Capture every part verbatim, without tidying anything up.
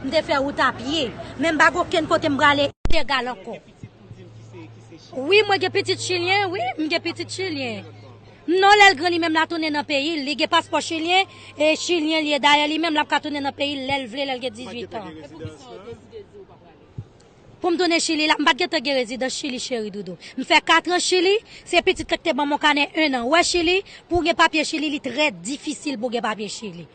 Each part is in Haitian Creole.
M te fè wout a pye, men m pa gen okenn kote m prale ilegal ankò. Wi, mwen gen pitit chilyen, wi, m gen pitit chilyen. Non, lè l gran li menm l a tounen nan peyi l, li gen paspò chilyen, e chilyen li ye. Dayè, li menm l ap ka tounen nan peyi l lè l vle, lè l gen dizuit an. Pou m tounen Chili la, m pa t gentan gen rezidans Chili, cheri doudou. M fè kat an Chili, se pitit la ki te ban m yon kanè en an. Ou wè Chili, pou w gen papye Chili, li trè difisil pou w gen papye Chili.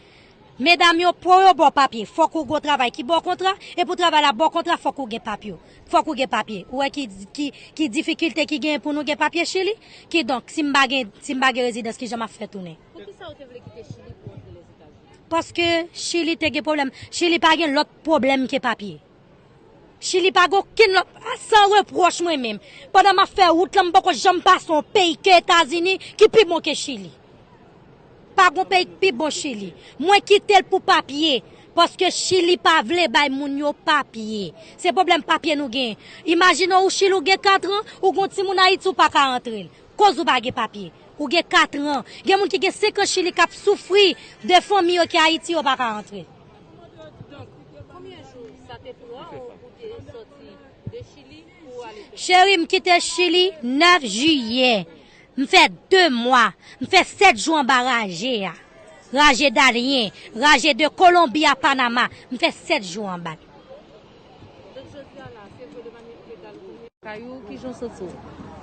Medam yo, pou yo ba w papye, fòk ou gen yon travay ki ba w kontra, e pou travay la ba w kontra, fòk ou gen papye. Fòk ou gen papye. Ou wè ki, ki, ki difikilte ki genyen pou nou gen papye Chili? Kidonk, si m pa gen, si m pa gen rezidans, kijan m ap fè tounen? Poukisa ou te vle kite Chili pou w antre Lèzetazini? Paske Chili te gen pwoblèm. Chili pa gen lòt pwoblèm ke papye. Chili pa gen okenn lòt, a, san repwòch mwen menm. Pandan m ap fè wout lan, m poko janm pase yon peyi ke Etazini ki pi bon ke Chili. Pa gen peyi ki pi bon Chili. Mwen kite l pou papye, paske Chili pa vle bay moun yo papye. Se pwoblèm papye nou gen. Imajine w, ou Chili, ou gen kat an, ou gen yon timoun Ayiti, ou pa ka antre l. Koz ou pa gen papye. Ou gen kat an. Gen moun ki gen senk an Chili k ap soufri de fanmi yo ki Ayiti, yo pa ka antre. Donk, konbyen jou sa te pran w pou te soti de Chili pou w ale Pèn? Cheri, m kite Chili nèf jiyè. M fè de mwa. M fè sèt jou anba raje a. Raje Darien, raje de Kolonbi a Panama. M fè sèt jou anba l. Donk, jodi a la, se vre de manyè ilegal ou tounen? Kay ou, kijan w santi w?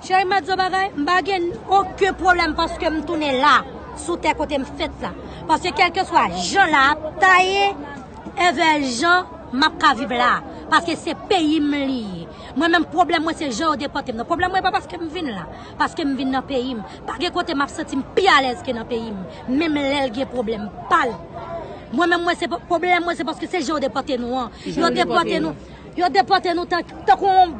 Cheri, m ap di w bagay, m pa gen okenn pwoblèm paske m tounen la, sou tè kote m fèt la. Paske kèlkeswa jan la ap taye, envè jan m ap ka viv la. Paske se peyi m li ye. Mwen menm, pwoblèm mwen se jan yo depòte m nan. Pwoblèm mwen pa paske m vin la, paske m vin nan peyi m. Pa gen kote m ap santi m pi alèz ke nan peyi m, menm lè l gen pwoblèm pa l. Mwen menm, mwen se pwoblèm mwen se paske se jan yo depòte nou an. Yo depòte nou. Yo depòte nou tan, tankou yon,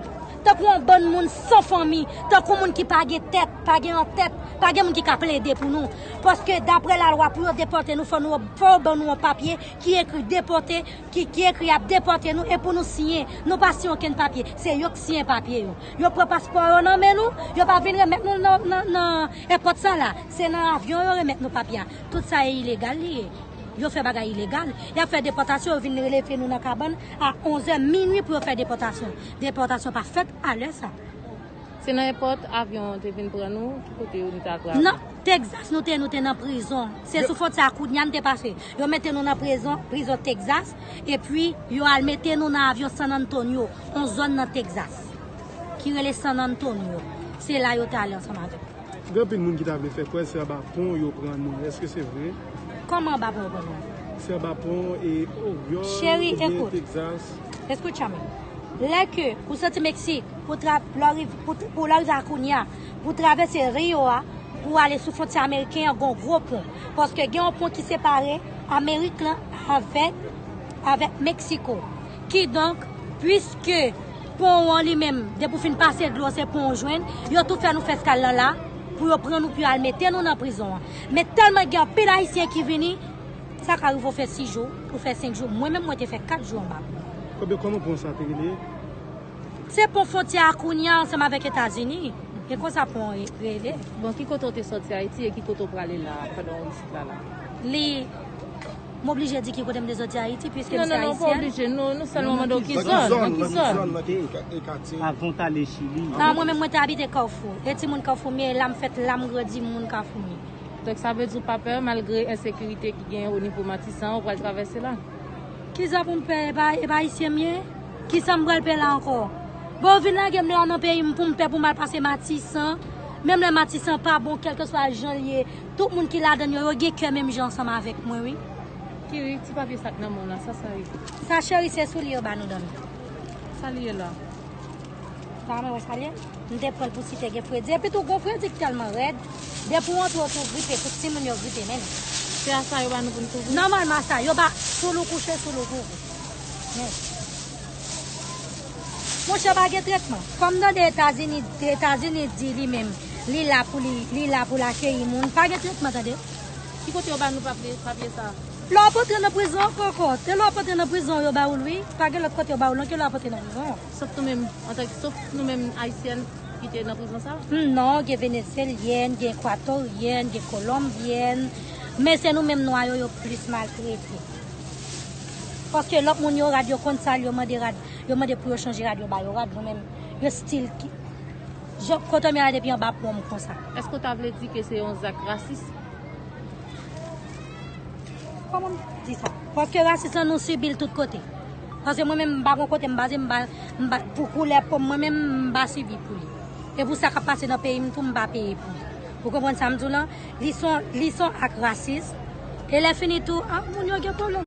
tankou yon bann moun san fanmi, tankou moun ki pa gen tèt, pa gen yon tèt, pa gen moun ki ka plede pou nou. Paske daprè lalwa, pou yo depòte nou, fò nou, fò yo ban nou yon papye ki ekri depòte, ki, ki ekri y ap depòte nou, e pou nou siyen. Nou pa siyen okenn papye. Se yo k siyen papye yo. Yo pran paspò yo nan men nou, yo pa vin remèt nou nan, nan, nan èpòt sa la. Se nan avyon yo remèt nou papye a. Tout sa e ilegal li ye. Yo fè bagay ilegal. Y ap fè depòtasyon, yo vin leve nou nan kabann a onzè minui pou yo fè depòtasyon. Depòtasyon pa fèt a lè sa. Se nan èpòt avyon an te vin pran nou, ki kote yo nou te atrape? Nan Texas, nou te, nou te nan prizon. Se sou fwontyè a Cunha n te pase. Yo mete nou nan prizon, prizon Texas, epi yo al mete nou nan avyon San Antonio, yon zòn nan Texas, ki rele San Antonio. Se la yo te ale ansanm avèk nou. Gen anpil moun ki ta vle fè kwè se anba pon yo pran nou. Èske se vre? Kòman anba pon yo pran nou? Se anba pon e Oregon oubyen Texas. Cheri, ekout. Escúchame. Lè ke ou soti Meksik, pou tra-, pou w rive, pou, pou w rive a Cunha, pou w travèse Rio a, pou w ale sou fwontyè ameriken an, gon gwo pon. Paske gen yon pon ki separe Amerik lan avèk, avèk Meksiko. Kidonk, piske pon an li menm, depi w fin pase dlo, se pon w jwenn, yo tou fè nou fè eskal lan la, pou yo pran nou, pou yo al mete nou nan prizon an. Men tèlman gen anpil Ayisyen ki vini, sa ka rive w fè sis jou, ou fè senk jou. Mwen menm, mwen te fè kat jou anba. Kòman, kòman pon sa te rele? Se pon fwontyè a Cunha ansanm avèk Etazini. E konsa pon an re-, rele. Bon, ki kote w te sòti Ayiti e ki kote w prale la pandan w isit la la? Li, m oblije di ki kote m te sòti Ayiti, piske m se Ayisyèn. Non, non, non, pa oblije. Nou, nou sèlman mande w ki zòn, nan ki zòn. Nan ki zòn, nan ki katye? Avan w t ale Chili. Non, mwen menm, mwen te abite Kafou. E timoun Kafou m ye, la m fèt, la m grandi, m moun Kafou m ye. Donk, sa vle di w pa pè, malgre ensekirite ki genyen o nivo Matisan, ou pral travèse la? Kisa pou m pè, e pa, e pa Ayisyen m ye? Kisa m pral pè la ankò? Bon, yo vin lage m la nan peyi m pou m pè pou m al pase Matisan. Menm lè Matisan pa bon, kèlkeswa jan l ye, tout moun ki ladan l yo, yo gen kè menm jan ansanm avèk mwen, wi. Kiri, ti papye sa k nan men w la, sa sa ye? Sa, cheri, se soulye yo ba nou dòmi. Sa li ye la? Pa mwen wè sa l ye? M te pran l pou si te gen fredi. Epi tou, gon fredi k tèlman rèd. Depi w antre, w tou gripe, tout timoun yo gripe menm. Se a sa yo ba nou pou n kouvri? Nòmalman, a sa. Yo ba, sou l ou kouche, sou l ou kouvri. Men. Monchè, pa gen tretman. Kòm tande Etazini, Etazini di li menm, li la pou li, li la pou l akeyi moun. Pa gen tretman, tande. Ki kote yo ba nou papye, papye sa? Lè w ap antre nan prizon ankò, ankò. Se lè w ap antre nan prizon yo ba ou l, wi. Pa gen lòt kote yo ba ou l, non, ke lè w ap antre nan prizon. Sof nou menm, antanke, sof nou menm Ayisyèn ki te nan prizon sa? Hmm, non, gen Venezyelyèn, gen Ekwatoryen, gen Kolonbyèn. Men se nou menm nwa yo, yo plis maltrete. Paske lòt moun yo rad, yo konn sa l, yo mande rad, yo mande pou yo chanje rad, yo ba yo rad, mwen menm, yo still ki, jan, kote m ye a depi anba pon m konsa. Èske w ta vle di ke se yon zak rasis? Kòman m di sa? Paske rasis lan nou sibi l tout kote. Paske mwen menm m pa gon kote m baze, m pa, m pa, pou koulè po m, mwen menm m pa sibi pou li. E pou sa k ap pase nan peyi m tou, m pa peye pou li. Ou konprann sa m di w lan? Li son, li son ak rasis. E lè fini tou, ah, moun yo gen pwoblèm.